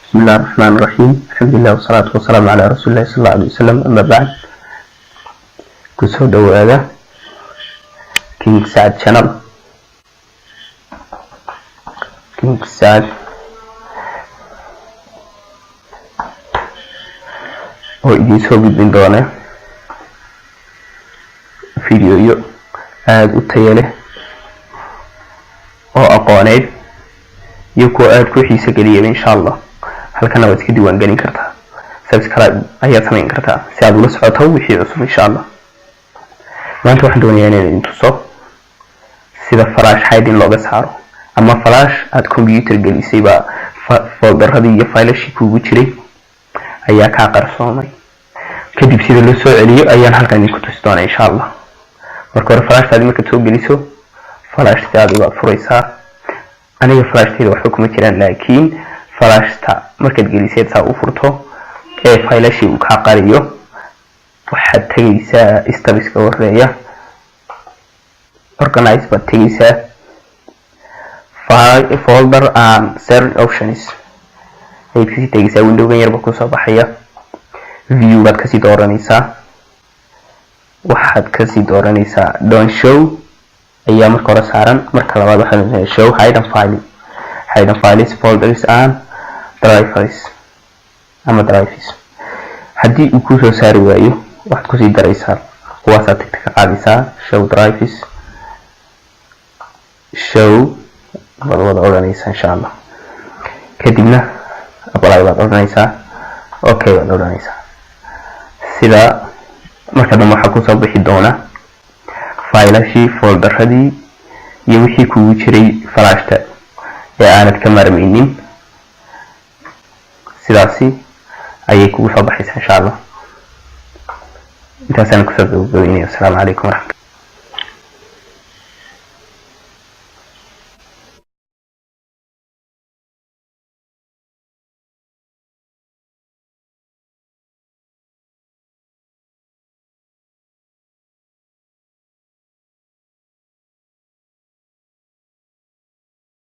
بسم الله الرحمن الرحيم، الحمد لله والصلاة والسلام على رسول الله صلى الله عليه وسلم، أما بعد. Kusoo dhawaada King Saad Channel. King Saad oo idiin soo gudbin doona videoyo aada u tayo leh oo aqooneed iyo kuwa aada ku xiiso geliyaba, insha Allah. Halkana waad iska diiwaan gelin kartaa, subscribe ayaad samayn kartaa si aad ula socoto wixii cusub, insha Allah. Maanta waxaan doonayaa inaan idin tuso sida flash hiding looga saaro, ama flash aada computer gelisay baa folderadii iyo faylashii kuugu jiray ayaa kaa qarsoomay. Kadib sida loo soo celiyo ayaan halkan idinku tusi doonaa, insha Allah. Marka hore flashtaadi markaad soo geliso, flashtaadi waad furaysaa. Aniga flashtayda waxba kuma jiraan, laakiin flashta markaad geliseed saa u furto ee faylashii uu kaa qariyo, waxaad tegaysaa stepiska horeeya, organize baad tegaysaa, folder and search options ayaad kasii tegaysaa. Windowgan yarba kusoo baxaya, view baad kasii dooranaysaa. Waxaad kasii dooranaysaa don't show ayaa marka hore saaran. Marka labaad waxaad show hidden file, hidden files, folders and drivers ama drives. Haddii uu kusoo saari waayo, waxaad kusii daraysaa kuwaasaad tickta ka qaadaysaa, show drives, show baad wada odhanaysaa, insha Allah. Kadibna apply baad odhanaysaa, okay baad odhanaysaa. Sida marka dambe waxaa kusoo bixi doona faylashii, folderadii iyo wixii kugu jiray flashta ee aanad ka marmaynin. Sidaasi ayay kugu soo baxaysaa, insha Allah. Intaasaan kusoo gabagabeynaya. Asalaamu calaykum waraxmat.